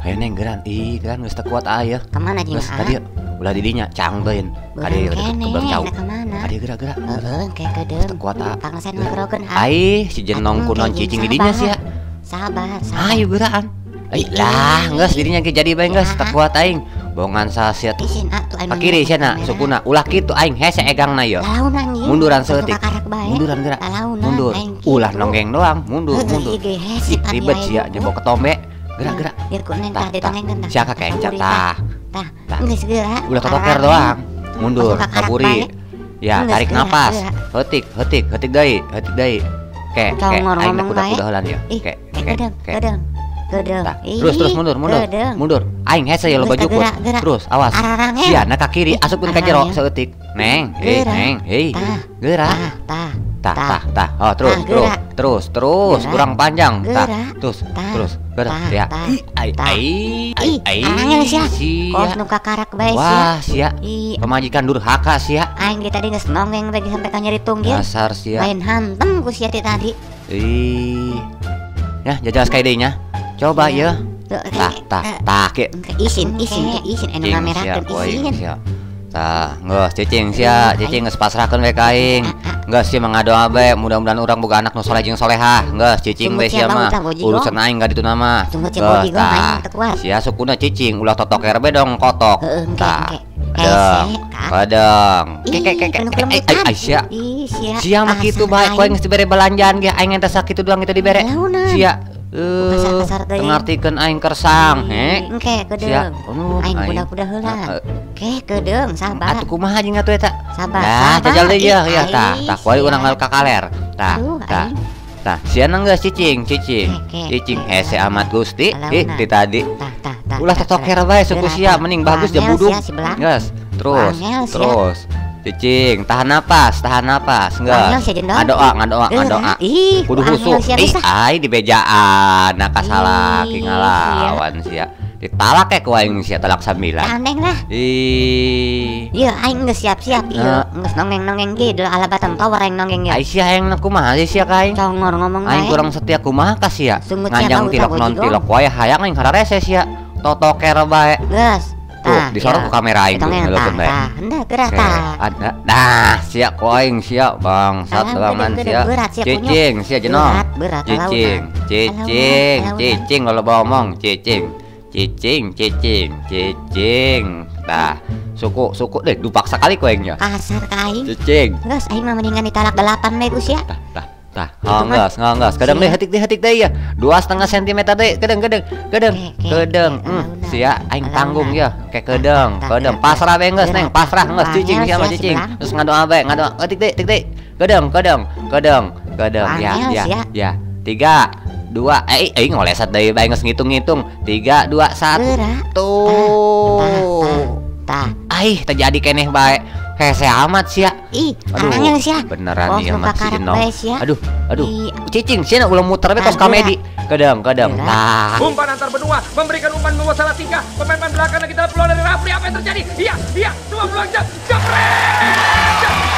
Ayo neng geran, ih geran geus teu kuat aya. Kemana jeung Geus ka dieu. Ulah di dinya cangbeun. Ka dieu ke jauh. Ka dieu geura-geura. Heeh, ke kedeung. Teu kuat ah. Pangsen ngegrogeun. Ai, si jenong kunon cicing di dinya sia. Sabar, sabar. Ayo geraan. Ih lah, geus dirinya ge jadi bae geus teu kuat aing. Bongan sasia tuh. Ka kiri sia na sukuna. Ulah kitu aing hese egangna ieu. Munduran saeutik. Munduran geura. Mundur. Ulah nonggeng doang, mundur, mundur. Ribet sia jebok ketombe. Gerak-gerak. Tah, tah. Sia ka kencat tah. Tah. Geus geura. Ulah totoker doang. Mundur, kaburi. Ya, tarik napas. Heutik, heutik, heutik deui, heutik deui. Ke, ke, aing kuda-kuda heulan ieu. Ke, ke, ke. Terus, terus mundur, mundur. Mundur. Aing hese ye loba jukut. Terus, awas. Sia na ka kiri asupkeun ka jero saeutik. Neng, hei, neng, hei. Geura. Tah, tah, tah, tah. Oh, terus, terus, terus, terus, kurang panjang. Tah, terus, terus. Geura, ya. Ai, ai, ai, ai. Kos nu kakarak bae sia. Wah, sia. Pemajikan durhaka sia. Aing di tadi geus nonggeng bae sampai ka nyeri tunggil. Dasar sia. Lain hantem ku sia ti tadi. Ih. Ya, jajal sekali deui nya. Coba ya. Tah, tah, tah, ke. Isin, isin, isin anu ngamerakeun isin. Tah, geus cicing sia, cicing geus pasrahkeun we ka aing. Geus sia mah ngadoa bae, mudah-mudahan urang boga anak nu soleh jeung solehah. Geus cicing bae sia mah. Urusan aing ka dituna mah. Geus tah. Sia sukuna cicing ulah totoker bae dong kotok. Tah. Kadang, kadang. Ke ke ke ke. Ai sia. Sia mah kitu bae, ku aing geus dibere belanjaan ge aing teh sakitu doang kitu dibere. Sia. Ngartikeun aing kersang, he. Engke kedeung. Aing kuda-kuda heula. Ke kedeung, sabar. Atuh kumaha jeung atuh eta? Sabar. Nah, jajal deui ya, ya tah. Tah kuari urang ka kaler. Tah, tah. Tah, sia geus cicing, cicing. Cicing hese amat Gusti. Ih, ti tadi. Tah, tah, tah. Ulah totoker bae suku sia mending bagus jebuduk. Geus, terus, terus. Cicing, tahan napas, geus. Ngadoa, ngadoa, ngadoa. Kudu husuk. Ih, ai dibejaan, nah kasalaki ngalawan sia. Ditalak ke ku aing sia talak 9. Aneh lah. Ih. Ieu aing geus siap-siap ieu, geus nonggeng-nonggeng ge deul alabatan tower aing nonggeng ge. Ai sia hayang kumaha sih sia ka aing? Congor ngomong bae. Aing kurang setia kumaha ka sia? Nganjang tilok non tilok wae hayang aing hararese sia. Totoker bae. Geus. Tuh, disorot ku kamera aing tuh, ngeleukeun bae. Henteu geura tah. Nah, sia ku aing sia bangsat bangan sia. Cicing sia jenong. Cicing, cicing, cicing loba omong, cicing. Cicing, cicing, cicing. Tah, suku, suku deh dupak sekali ku aing nya. Kasar ka aing. Cicing. Geus aing mah mendingan ditalak 8 we ku sia. Tah, tah. Tah, geus, geus. Kadang deh, hetik deh, hetik deh ya. 2,5 cm deh, kedeng, kedeng, kedeng, kedeng. Sia, aing tanggung ya. Kayak kedeng, kedeng. Pasrah bae geus, neng, pasrah geus cicing sia mah cicing. Terus ngadoa bae, ngadoa. Hetik deh, hetik deh. Kedeng, kedeng, kedeng, kedeng. Ya, ya, ya. 3, 2, eh, ngolesat deui bae geus ngitung-ngitung. 3, 2, 1. Tuh. Tah. Aih, terjadi keneh bae. Hese amat sia. Ih, aduh, sia. Beneran nih amat si jenong. Aduh, aduh. Cicing sia ulah muter bae kos komedi. Kedeng, kedeng. Tah. Umpan antar benua memberikan umpan membuat salah tingkah. Pemain-pemain belakang kita peluang dari Rafli, apa yang terjadi? Iya, iya, dua peluang jam. Jepret! Jepret!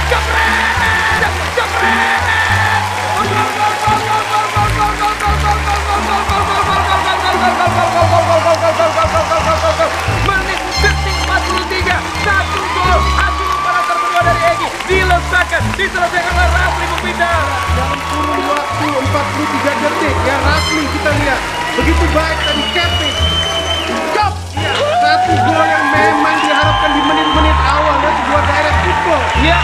Jepret! Jepret! Menit detik 43, 1 gol hasil umpan antar benua dari Egy diletakkan, diselesaikan oleh Rafli Mufidah dalam kurun waktu 43 detik ya. Rafli kita lihat begitu baik tadi Kevin. Cup. Ya, 1 gol yang memang diharapkan di menit-menit awal ya, sebuah direct football. Ya.